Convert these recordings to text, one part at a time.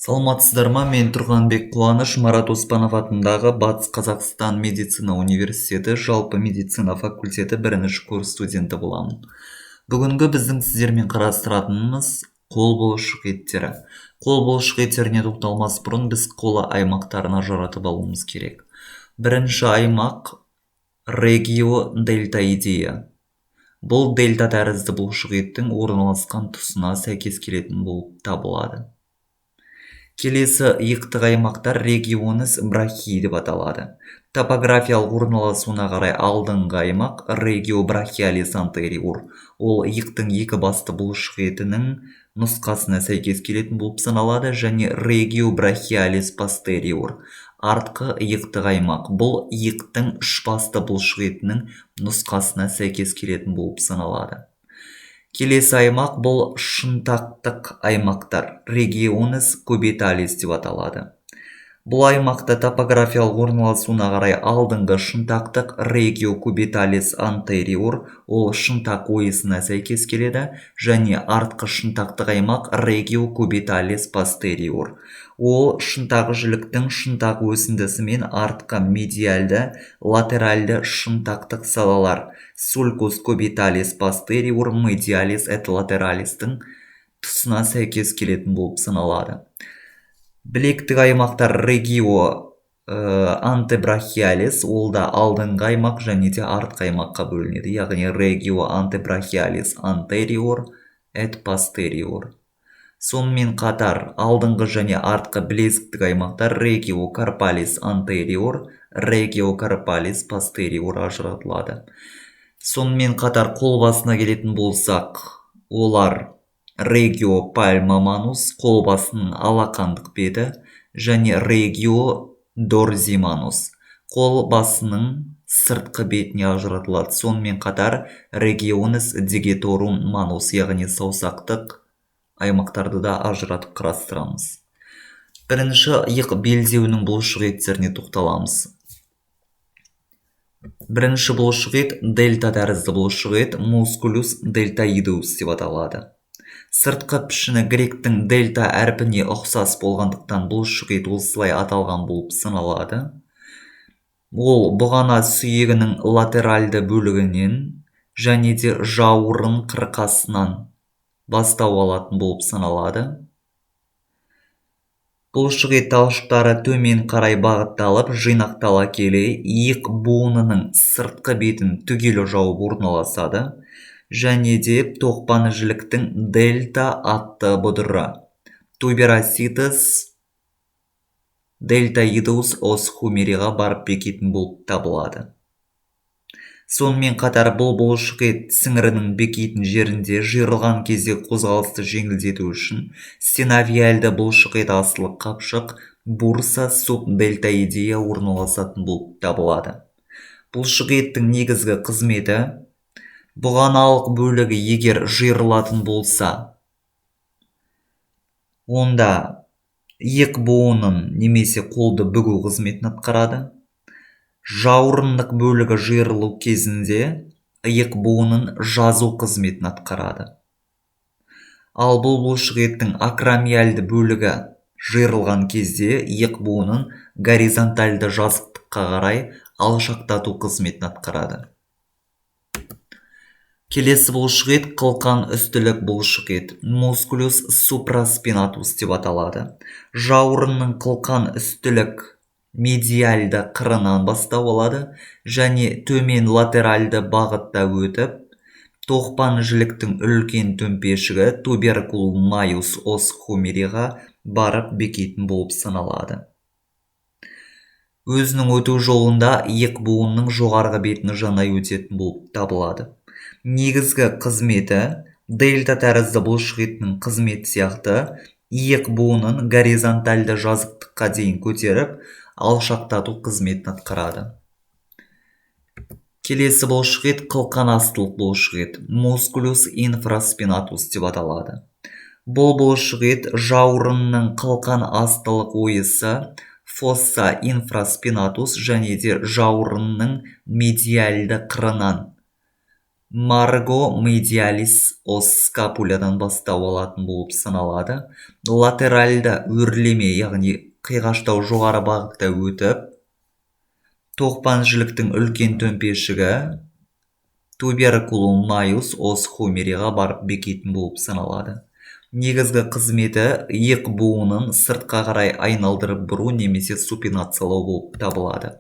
Саламатсыздар ма? Мен Тұрғанбек Қуаныш, Марат Оспанов атындағы Батыс Қазақстан медицина университеті жалпы медицина факультеті бірінші курс студенті боламын. Бүгінгі біздің сіздермен қарастыратынымыз қол бұлшық еттері. Қол бұлшық еттеріне тоқталмас бұрын біз қол аймақтарын ажыратып алуымыз керек. Бірінші аймақ регио дельтоидея. Бұл дельта тәрізді бұлшық еттің орналасқан тұсына сәйкес келетін болып табылады. Келесі иықтық аймақтар регионес брахии деп аталады. Топографиялық орналасуына қарай алдыңғы аймақ регио брахиалис антериор. Ол иықтың екі басты бұлшық етінің нұсқасына сәйкес келетін болып саналады, және регио брахиалис постериор. Артқы иықтық аймақ. Бұл иықтың үш басты бұлшық етінің нұсқасына сәйкес келетін болып саналады. Келесі аймақ бұл шынтақтық аймақтар, регионес кубиталис деп аталады. Бұл аймақта топографиялық орналасуына қарай алдыңғы шынтақтық регио кубиталис антериор, ол шынтақ ойысына сәйкес келеді, және артқы шынтақтық аймақ регио кубиталис постериор. Ол шынтақ жіліктің шынтақ өсіндісі мен артқы медиальды, латеральды шынтақтық салалар sulcus cubitalis posterior medialis et lateralis'тің тұсына сәйкес келетін болып саналады. Білектік аймақтар регио антебрахиалис, ол да алдыңғы аймақ және де артқы аймаққа бөлінеді, яғни регио антебрахиалис anterior et posterior. Сонымен қатар алдыңғы және артқы білезіктік аймақтар регио карпалис anterior, регио карпалис posterior ажыратылады. Сонымен қатар қол басына келетін болсақ, олар регио пальма манус, қол басының алақандық беті, және регио дорзи манус, қол басының сыртқы бетіне ажыратылады. Сонымен қатар регионес дигиторум манус, яғни саусақтық аймақтарды да ажыратып қарастырамыз. Бірінші иық белдеуінің бұлшық еттеріне тоқталамыз. Бірінші бұлшық ет дельта тәрізді бұлшық ет мускулус дельтоидеус деп аталады. Сыртқы пішіні гректің дельта әрпіне ұқсас болғандықтан бұлшық ет осылай аталған болып саналады. Ол бұғана сүйегінің латеральды бөлігінен және де жауырын қырқасынан бастау алатын болып саналады. Бұлшық ет талшықтары төмен қарай бағытталып, жинақтала келе иық буынының сыртқы бетін түгел жауып орналасады және де тоқпан жіліктің дельта атты бұдыры tuberositas deltoideus os humeriға барып бекитін болып табылады. Сонымен қатар бұл бұлшық ет сіңірінің бекитін жерінде жиырылған кезде қозғалысты жеңілдету үшін синовиальды бұлшық ет астылық қапшық бурса субдельтоидея орналасатын болып табылады. Бұлшық еттің негізгі қызметі бұғаналық бөлігі егер жиырылатын болса, онда иық буынын немесе қолды бүгу қызметін атқарады. Жауырындық бөлігі жиырылу кезінде иық буынын жазу қызметін атқарады. Ал бұл бұлшық еттің акромиальды бөлігі жиырылған кезде иық буынын горизонтальды жазықтыққа қарай алшақтату қызметін атқарады. Келесі бұлшық ет қылқан үстілік бұлшық ет мускулус supraspinatus деп аталады. Жауырынның қылқан үстілік медиальды қырынан бастау алады және төмен латеральды бағытта өтіп, тоқпан жіліктің үлкен төмпешігі tuberculum majus os humeriға барып бекитін болып саналады. Өзінің өту жолында иық буынының жоғарғы бетін жанай өтетін болып табылады. Негізгі қызметі дельта тәрізді бұлшық етінің қызметі сияқты иық буынын горизонтальды жазықтыққа дейін көтеріп, алшақтату қызметін атқарады. Келесі бұлшық ет қылқан астылық бұлшық ет мускулус infraspinatus деп аталады. Бұл бұлшық ет жауырынның қылқан астылық ойысы фосса infraspinatus және де жауырынның медиальды қырынан Margo medialis os scapulaдан бастау алатын болып саналады. Латеральды өрлеме, яғни қиғаштау жоғары бағытта өтіп, тоқпан жіліктің үлкен төмпешігі tuberculum maius os humeriға барып бекитін болып саналады. Негізгі қызметі иық буынын сыртқа қарай айналдырып бұру немесе супинациялау болып табылады.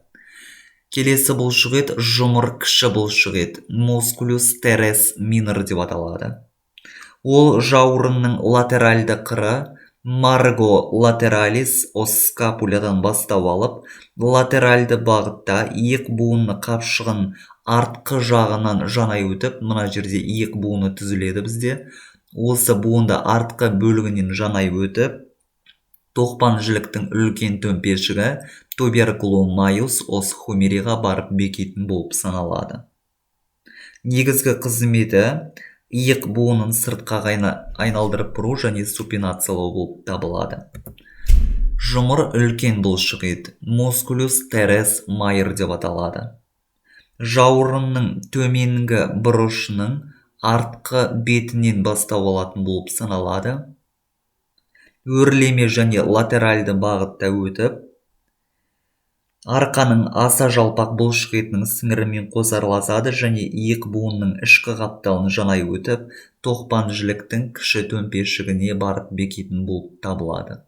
Келесі бұлшық ет жұмыр кіші бұлшық ет, musculus teres minor деп аталады. Ол жауырынның латеральды қыры margo lateralis os scapulaдан бастау алып, латеральды бағытта иық буыны қапшығын артқы жағынан жанай өтіп, мына жерде иық буыны түзіледі бізде. Осы буынды артқы бөлігінен жанай өтіп, тоқпан жіліктің үлкен төмпешігі tuberculum maius os humeriға барып бекитін болып саналады. Негізгі қызметі иық буынын сыртқа айналдырып бұру және супинациялау болып табылады. Жұмыр үлкен бұлшық ет, musculus teres major деп аталады. Жауырынның төменгі бұрышының артқы бетінен бастау алатын болып саналады. Өрлеме және латеральды бағытта өтіп, арқаның аса жалпақ бұлшық етінің сіңірімен қосарласады және иық буынының ішкі қапталын жанай өтіп, тоқпан жіліктің кіші төмпешігіне барып бекитін болып табылады.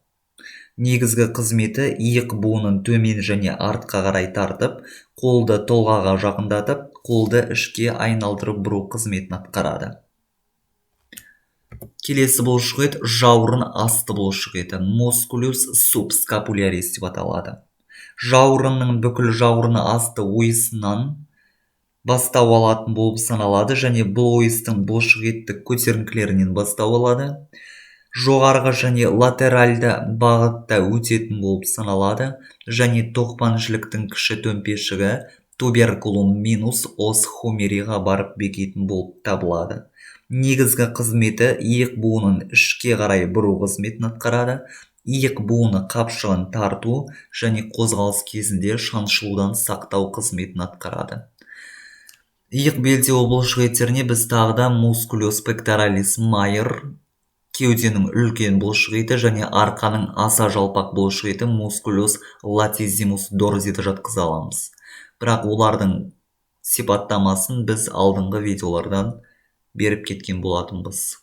Негізгі қызметі иық буынын төмен және артқа қарай тартып, қолды толғаға жақындатып, қолды ішке айналдырып бұру қызметін атқарады. Келесі бұлшық ет жауырын асты бұлшық еті, musculus subscapularis деп аталады. Жауырынның бүкіл жауырыны асты ойысынан бастау алатын болып саналады және бұл ойыстың бұлшық еттік көтеріңкілерінен бастау алады. Жоғарғы және латеральды бағытта өтетін болып саналады және тоқпан жіліктің кіші төмпешігі tuberculum minus os humeriға барып бекитін болып табылады. Негізгі қызметі иық буынын ішке қарай бұру қызметін атқарады. Иық буыны қапшығын тарту және қозғалыс кезінде шаншылудан сақтау қызметін атқарады. Иық белдеуі бұлшық еттеріне біз тағы да musculus pectoralis major, кеуденің үлкен бұлшық еті және арқаның аса жалпақ бұлшық еті musculus latissimus dorsiді жатқыза аламыз. Бірақ олардың сипаттамасын біз алдыңғы видеолардан беріп кеткен болатынбыз.